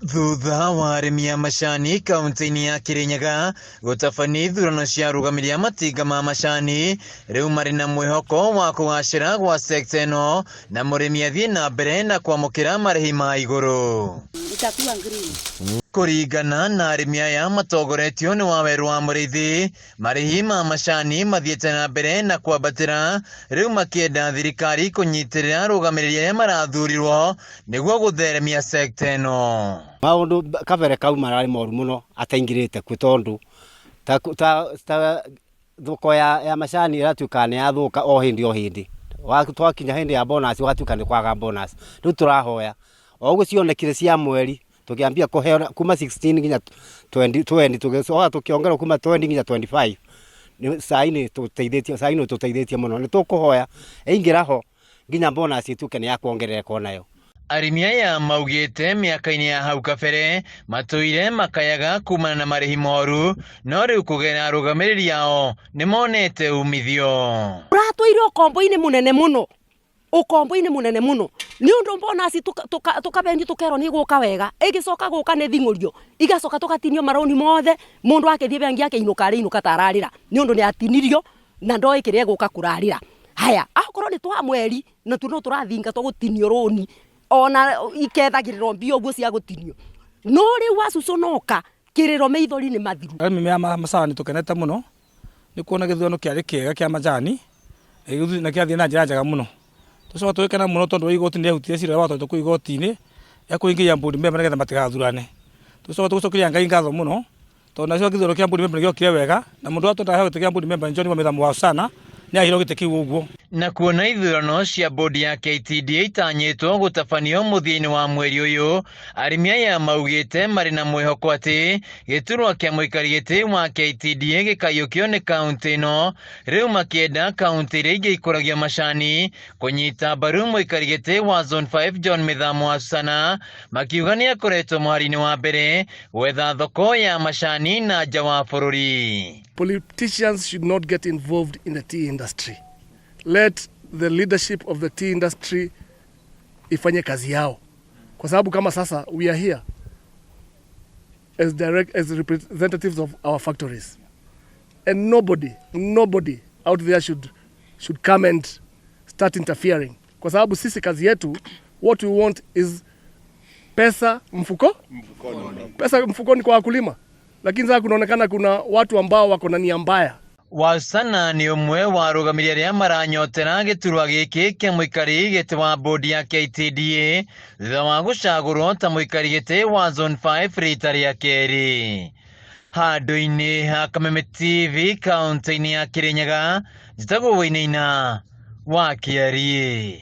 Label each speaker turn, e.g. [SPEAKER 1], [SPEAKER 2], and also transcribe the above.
[SPEAKER 1] Thutha wa arĩmi a macani kaunti-inĩ ya Kirinyaga gũtabania ithurano cia arũgamĩrĩri a matinga ma macani, rĩu marĩ na mwĩhoko wa kũgacĩra gwa sekta ĩno na mũrĩmi athiĩ na mbere na kwamũkĩra marĩhi ma igũrũ.
[SPEAKER 2] Itakuwa green.
[SPEAKER 1] Kũringana na arĩmi aya matongoretio nĩ Wawerũ wa Mũrĩithi, marĩhi ma macani mathiĩte na mbere na kwambatĩra, rĩu makĩenda thirikari kũnyitĩrĩra arũgamĩrĩri arĩa marathurirwo nĩguo gũtheremia sekta ĩno.
[SPEAKER 3] Maũndũ kabere kau mararĩ moru mũno ataingĩrĩte kuo tondũ ta, ta, ta thoko ya, ya macani ĩratuĩka nĩ yathũka o hĩndĩ o hĩndĩ. Twakinya hĩndĩ ya bonus ũgatuĩka nĩ kwaga bonus. Rĩu tũrahoya o ũguo cionekire cia mweri tũkĩambia kũheo kuma 16 nginya 20 20 tũgĩcoka tũkĩongererwo kuma 20 nginya 25. Nĩ cai nĩ tũteithĩtie cai nĩ ũtũteithĩtie mũno. Nĩ tũkũhoya ĩingĩra ho nginya bonus ĩtuĩke nĩ ya kuongerereka onayo.
[SPEAKER 1] Arĩmi aya maugĩte mĩaka-inĩ ya hau kabere matũire makayaga kumana na marĩhi moru, no rĩu kũgerera arũgamĩrĩri ao nĩ monete umithio.
[SPEAKER 2] Ũratũire ũkombo-inĩ mũnene mũno, ũkombo-inĩ mũnene mũno nĩ ũndũ bonus tũkabenio tũkerwo nĩ ĩgũka wega, ĩgĩcoka gũka nĩ thing'ũrio, igacoka tũgatinio marũni mothe, mũndũ akĩthiĩ bengi akĩinũka arĩinũka ta ararĩra nĩ ũndũ nĩ atinirio na ndoĩ kĩrĩa egũka kũrarĩra. Haya, akorwo nĩ twa mweri natuo no tũrathingatwo gũtinio rũni ona ikethagĩrĩrwo mbia ũguo cia gũtinio, no rĩu wacucũnoka kĩrĩro maithori nĩ mathiru.
[SPEAKER 4] Arĩmi a macani tũkenete mũno nĩ kuona gĩthurano kĩarĩ kĩega kĩa macani na kĩrathiĩ na njĩra njega mũno. Tũcoka tũgĩkena mũno tondũ wa igoti nĩ rĩahutirie cira ũrĩa watwarĩtwo kũu igoti-inĩ ya kũingĩria board member nĩgetha matigathurane. Tũcoka tũgĩcokeria Ngai ngatho mũno tondũ nacio gĩthurano kĩa board member nĩ gĩokire wega na mũndũ ũrĩa twendaga aheo gĩtĩ kĩa board member John Wamĩtha Mwasana nĩ aheirwo gĩtĩ kĩu ũguo.
[SPEAKER 1] Na kuona ithurano cia bodi ya KTDA itanyĩtwo gũtabanio mũthia-inĩ wa mweri ũyũ, arĩmi aya maugĩte marĩ na mwĩhoko atĩ gĩturwa kĩa mũikari gĩtĩ wa KTDA gĩkaiyũkio nĩ kaunti ĩno, rĩu makĩenda kaunti iria ingĩ ikũragia macani kũnyita mbaru mũikari gĩtĩ wa Zone 5 John Mĩthamo wa Susana, makiuga nĩ akoretwo mũhari-inĩ wa mbere gwetha thoko ya macani na nja wa bũrũri.
[SPEAKER 5] Politicians should not get involved in the tea industry. Let the leadership of the tea industry ifanye kazi yao, kwa sababu kama sasa we are here as direct as representatives of our factories and nobody out there should come and start interfering, kwa sababu sisi kazi yetu, what we want is pesa mfuko, pesa mfukoni kwa wakulima, lakini sasa kunaonekana kuna watu ambao wako na nia mbaya.
[SPEAKER 1] Wasana nĩ ũmwe wa arũgamĩrĩri arĩa maranyotera gĩturwa gĩkĩ kĩa mũikari gĩtĩ wa bodi ya KTDA thutha wa gũcagũrwo ta mũikari gĩtĩ wa Zone 5 rita rĩa kerĩ. Handũ-inĩ ha Kameme TV kaunti-inĩ ya Kirinyaga, njĩtagwo Wainaina wa Kĩariĩ.